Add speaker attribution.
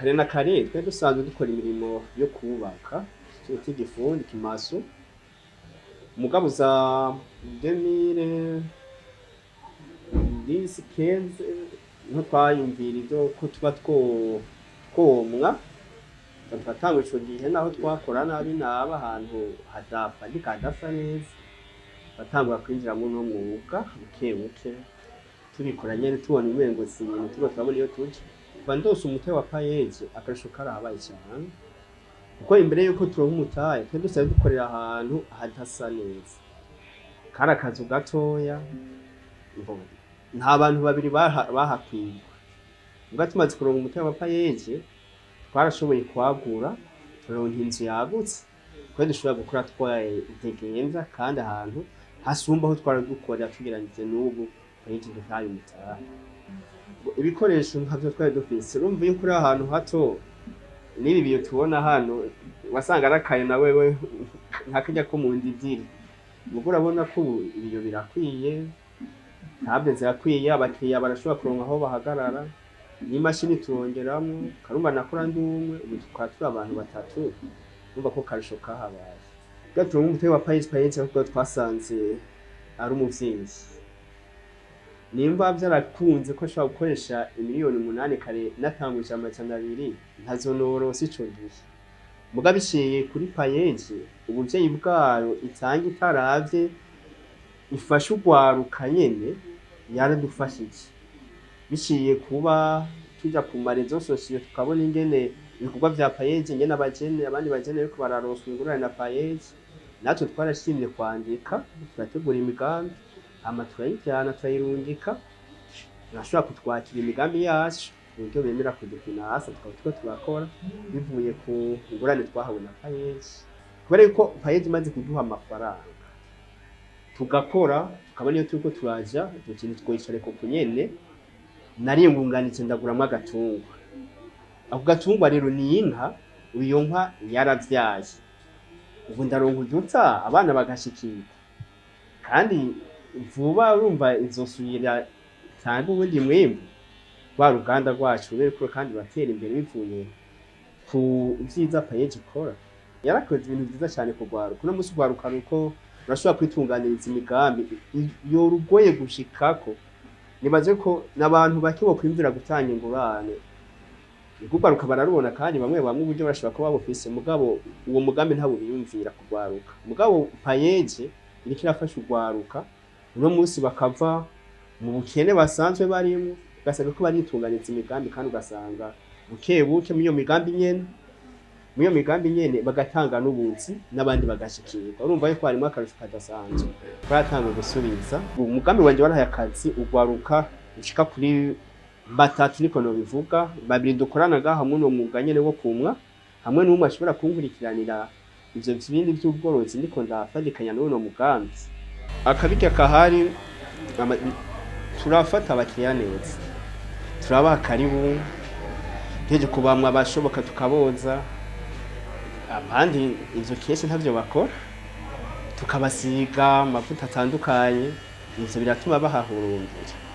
Speaker 1: Kare na kare twari dusanzwe dukora imirimo yo kubaka, twita igifundi kimaso. Mugabo za 2010, 15 niho twayumvira ivyo ko tuba twomwa, turatanga. Ico gihe naho twakora nabi, naba ahantu hadafatika, hadasa neza. Batangura kwinjira muri uno mwuga buke buke, tubikora nyene tubona umengo si ibintu turiko turabona iyo tuja. Kuva ndose umutahe wa PAEEJ, akarusho karahabaye cane, kuko imbere yuko turonka umutahe twari dusanzwe dukorera ahantu hadasa neza, kari akazu gatoya, nta bantu babiri bahakwirwa. Ubwo tumaze kuronka umutahe wa PAEEJ, twarashoboye kwagura, turonka inzu yagutse kuko dushobora gukora twidegemvya, kandi ahantu hasumba aho twari dukorera tugereranije n'ubu PAEEJ duhaye umutahe. Ibikoresho nkavyo twari dufise, urumva iyo uri ahantu hato n'ibi biyo tubona hano, wasanga ari akayo na wewe nka karya ko mu ndidiri. Mugo urabona ko ubu ibiyo birakwiye, table zirakwiye, abakiriya barashobora kuronka aho bahagarara, n'imashini turongeramwo. Karumva nakora ndi umwe, ubu tukaba turi abantu batatu. Urumva ko karusho kahabaye. Bwa turonka umutahe wa PAEEJ, PAEEJ ahubwo twasanze ari umuvyeyi. Nimba vyarakunze ko ashobora gukoresha imiliyoni 8, kare natanguje 200, ntazonoronse ico gihe. Muga biciye kuri PAEEJ, ubuvyeyi bwayo itanga itaravye, ifasha urwaruka nyene, yaradufashije. Biciye kuba tuja ku ma réseaux sociaux, tukabona ingene ibikorwa vya PAEEJ, ingene abajene, abandi bajene bariko bararonswa ingurane na PAEEJ, natwe twarashimye kwandika, turategura imigambi, hama turayijana, turayirungika, turashobora kutwakira imigambi yacu ku buryo bemera kudufinansa, tukaba turiko turakora bivuye ku ngurane twahawe na PAEEJ. Kubera yuko PAEEJ imaze kuduha amafaranga tugakora, tukabona iyo turiko turaja, duti ntitwoyicareka uku nyene. Naringunganije, ndaguramwo agatungwa. Ako gatungwa rero ni inka. Iyo nka yaravyaye, ubu ndaronka uduta, abana bagashikirwa kandi vuba. Urumva izosubira itange uwundi mwimbu, rwa ruganda rwacu rube ruriko kandi ruratera imbere bivuye ku vyiza PAEEJ ikora. Yarakoze ibintu vyiza cane ku rwaruka. Uno musi urwaruka ruko rurashobora kwitunganiriza imigambi yorugoye gushikako. Nibaze ko n'abantu bake bokwiyumvira gutanga ingurane. Urwaruka bararubona, kandi bamwe bamwe uburyo barashobora kuba babufise, mugabo uwo mugambi ntabo biyumvira kugwaruka. Mugabo PAEEJ iriko irafasha urwaruka uno musi bakava mu bukene basanzwe barimwo, ugasanga ko baritunganiza imigambi, kandi ugasanga buke buke muri iyo migambi nyene, bagatanga n'ubuzi n'abandi bagashikirwa. Urumva yuko harimwo akarusho kadasanzwe. Twaratanga gusubiza umugambi wanje warahaye akazi urwaruka rushika kuri batatu, niko nobivuga: babiri dukorana ngaha muno mwuga nyene wo kumwa, hamwe n'umwe ashobora kunkurikiranira ivyo bindi vy'ubworozi ndiko ndafadikanya n'uno mugambi. Akabirya kahari, turafata abakiriya neza, turabaha karibu, tuheje kubamwa abashoboka tukaboza. Abandi ivyo kenshi ntavyo bakora. Tukabasiga amavuta atandukanye, ivyo biratuma bahahurumbira.